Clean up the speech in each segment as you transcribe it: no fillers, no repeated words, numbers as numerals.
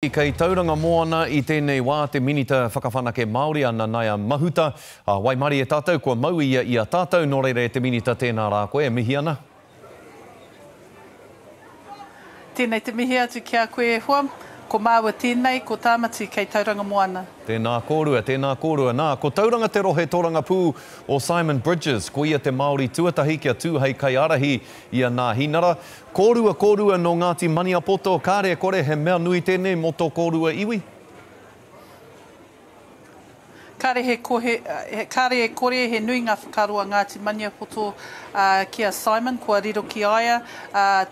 Kei Tauranga Moana i tēnei wā te Minita Whakawhanake Māori a Nanaia Mahuta. Ā, waimarie tātou, kua mau ia i a tātou, nō reira e te Minita tēnā rā koe, e mihi ana. Tēnei te mihi atu ki a koe e hoa. Ko māua tēnei, ko Tāmati kei Tauranga Moana. Tēnā kōrua, tēnā kōrua. Nā, ko Tauranga te rohe torangapū o Simon Bridges. Ko ia te Māori tuatahi kia tū hei kaiārahi i a Nāhinara. Kōrua, kōrua nō Ngāti Maniapoto, kāre e kore he mea nui tēnei mō tō kōrua iwi? Kāre he kohe, kāre e kore he nui ngā whakaaro a Ngāti Maniapoto ki a Simon, kua riro ki a ia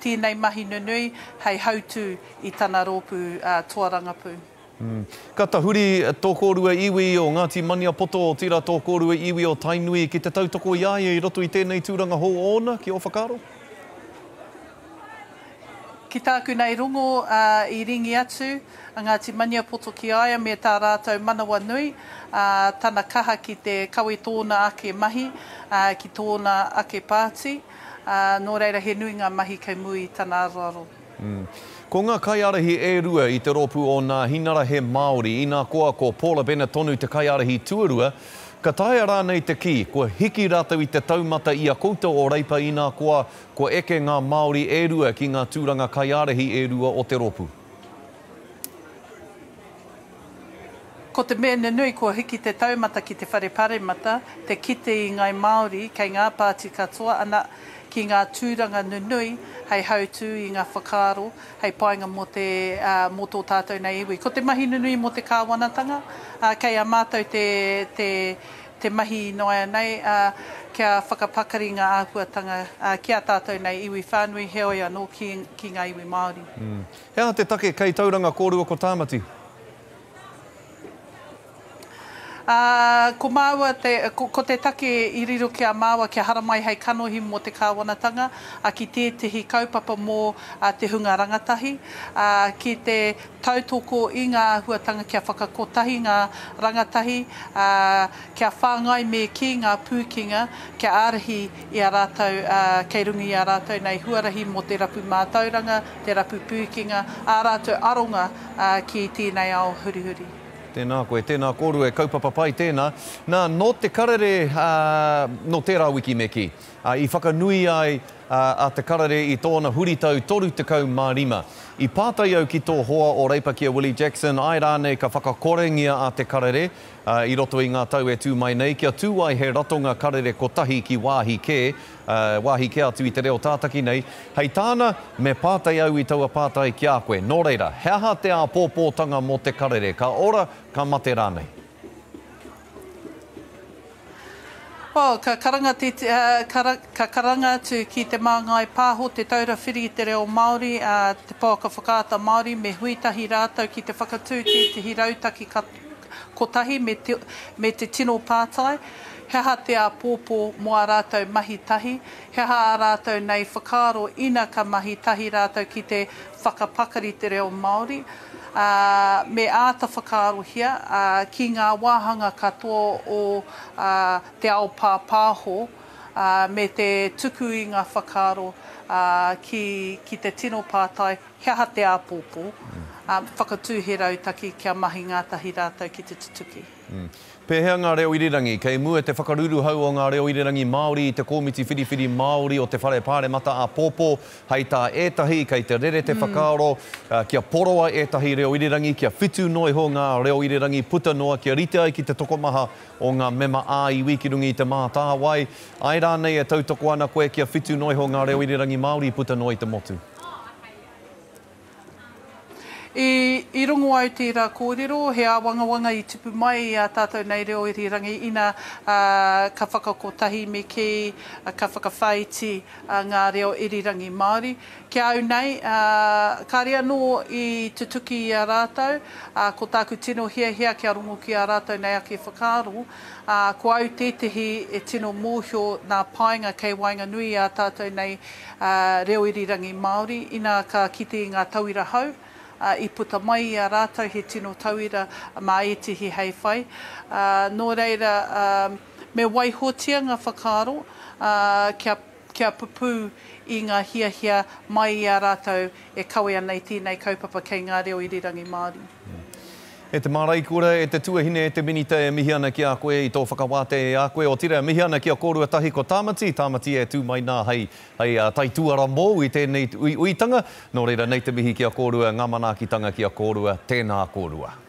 tēnei mahi nunui hei hautū i tana rōpū toa rangapū. Ka tahuri tō kōrua iwi o Ngāti Maniapoto, otirā tō kōrua iwi o Tainui ki te tautoko i a ia i roto i tēnei tūranga hou ōna, ki ō whakaaro? Ki tāku nei rongo, i ringi atu a Ngāti Maniapoto ki a ia me tā rātou manawanui, tana kaha ki te kawe tōna ake mahi, ki tōna ake pāti, nō reira he nui ngā mahi kei mua i tana aroaro. Ko ngā kaiārahi e rua i te rōpū o Nāhinara he Māori, inā koa ko Paula Bennett tonu te kaiārahi tuarua, ka taea rānei te kī, kua hiki rātou i te taumata i a koutou o Reipa inā koa kua eke ngā Māori e rua ki ngā tūranga kaiārahi e rua o te rōpū? Ko te mea nunui kua hiki te taumata ki te Whare Paremata, te kite i ngai Māori kei ngā pāti katoa, ana, ki ngā tūranga nunui hei hautū i ngā whakaaro hei painga mō te, mō tō tātou nei iwi. Ko te mahi nunui mō te kāwanatanga, ā, kei a mātou te, te, te mahi ināianei, ā, kia whakapakari ngā āhuatanga, ā, ki a tātou nei iwi whānui, heoi anō ki, ki ngā iwi Māori. He aha te take kei Tauranga kōrua ko Tāmati? Ā, ko māua te, ko, ko te take i riro ki a māua kia haramai hei kanohi mō te kāwanatanga, ā, ki tētehi kaupapa mō te hunga rangatahi, ā, ki te tautoko i ngā āhuatanga kia whakakotahi ngā rangatahi, ā, kia whāngai me kī ngā pūkenga kia ārahi i a rātou, ā, kei runga i a rātou nei huarahi mō te rapu mātauranga, te rapu pūkenga, ā rātou aronga, ā, ki tēnei ao hurihuri. Tēnā koe, tēnā kōrua, he kaupapa pai tēnā. Nā, nō te karere, ā, nō tērā wiki me kī, ā, i whakanui ai a Te Karere i tōna huritau 35. I pātai au ki tō hoa o Reipa ki a Willie Jackson, āe rānei ka whakakorengia a Te Karere, ā, i roto i ngā tau e tū mai nei, kia tū ai he ratonga karere kotahi ki wāhi kē, ā, wāhi kē atu i te reo tātaki nei. Hei tāna, me pātai au i taua pātai ki a koe. Nō reira, he aha te āpōpōtanga mō te karere? Ka ora, ka mate rānei? Well, ka karanga te, ka, ka karanga atu ki Te Māngai Pāho, Te Taura Whiri i te Reo Māori, ā, Te Pouaka Whakaata Māori, me hui tahi rātou ki te whakatū tētehi rautaki kotahi me te, me te tino pātai, he aha te āpōpō mō ā rātou mahi tahi, he aha ā rātou nei whakaaro ina ka mahi tahi rātou ki te whakapakari te reo Māori, ā, me āta whakaarohia, ā, ki ngā wāhanga katoa o, ā, te ao pāpāho, ā, me te tuku i ngā whakaaro, ā, ki, ki te tino pātai, He aha te āpōpō? Ā, whakatū he rautaki kia mahi ngātahi rātou ki te tutuki. Pēhea ngā reo irirangi? Kei mua te whakaruruhau o ngā reo irirangi Māori i te Kōmiti Whiriwhiri Māori o te Whare Pāremata āpōpō. Hei tā ētahi, kei te rere te whakaaro kia poroa ētahi reo irirangi, kia whitu noa iho ngā reo irirangi puta noa kia rite ai ki te tokomaha o ngā mema ā-iwi ki runga i Te Mātāwai. Āe rānei e tautoko ana koe kia whitu noa iho ngā reo irirangi Māori puta noa i te motu? I, i rongo au tērā kōrero, he āwangawanga i tupu mai i ā tātou nei reo irirangi ina, ā, ka whakakotahi me kī, ka whakawhāiti ngā reo irirangi Māori. Ki a au nei, ā, kāre anō i tutuki i a rātou, ā, ko tāku tino hiahia kia rongo ki ā rātou nei ake whakaaro, ā, ko au tētehi e tino mōhio nā painga kei waenganui i ā tātou nei reo irirangi Māori, inā ka kite i ngā tauira hou, i puta mai i a rātou he tino tauira mā ētehi hei whai. Nō reira, me waihotia ngā whakaaro kia, kia pupū i ngā hiahia mai i a rātou e kawe ana i tēnei kaupapa kei ngā reo irirangi Māori. E te māreikura, e te tuahine, e te Minita e mihi ana ki a koe i tō whakawātea i a koe, otirā e mihi ana ki a kōrua tahi ko Tāmati, Tāmati e tū mai nā hei, hei taituara mōu i tēnei uiuitanga, nō reira nei te mihi ki a kōrua, ngā manaakitanga ki a kōrua, tēnā kōrua.